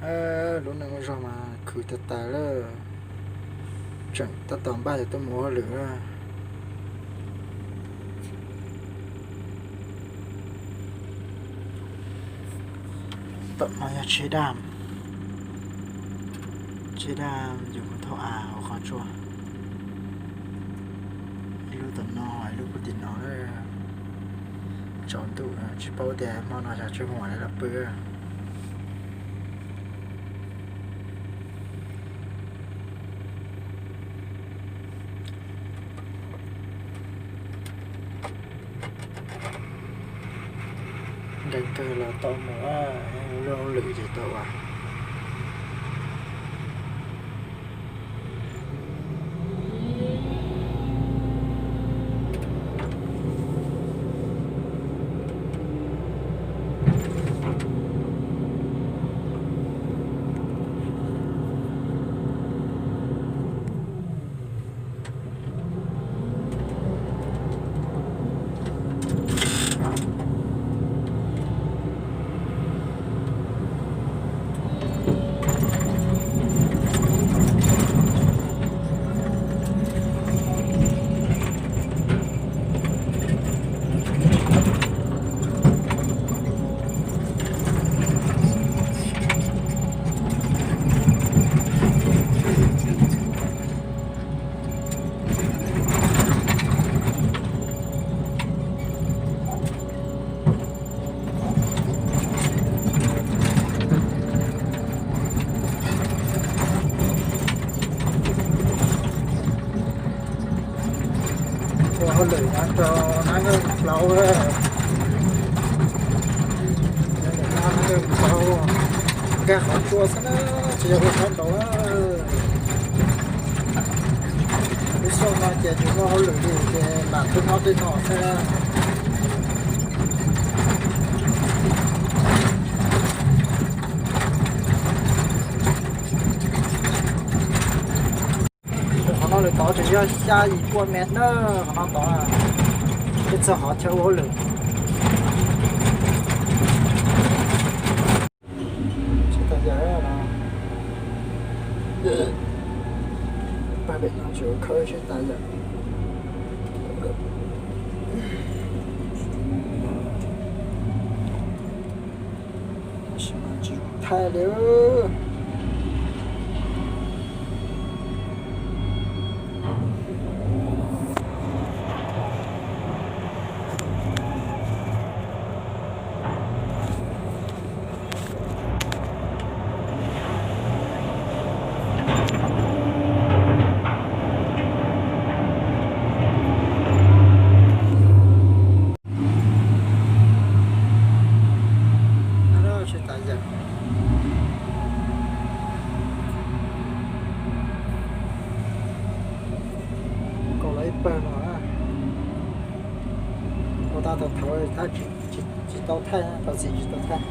Lub neej ua zog mas khwv tag tas lawm, tseem tab tom npaj yuav tuaj mus ua hauj lwm. Tom no yog tsheb daj, tsheb daj yuav mus thauj av hauv qhov tsua. Ib lub tom no, ib lub puag tim no. Tsaus ntuj tsis paub tias hmo no xyov tsej muag lawv los pw. Nkees kawg los tau mus, lub hauj lwm ces tau ua. Ua hauj lwm nyob rau nab nkawj plaub, nab nkawj plaub, nkag qhov tsua xwb na, tsis yog ua sab nraud. Lub xyoo no ces tsis muaj hauj lwm li ces lam tuaj nyob tej no xwb. Qhov no lawm tod tseem yog xya yim pua mev na, qhov no tod, peb txog qhov chaw ua hauj lwm. Tsis tas yam no, pab pem no tsis ua khawb tsis tas yam. Tab sis mas tsis thaij li. Tsis tas yam. Kaus los ib pawg no. Ua tau thaum thaum tsis tau thaij, tau txim tsis tau thaij.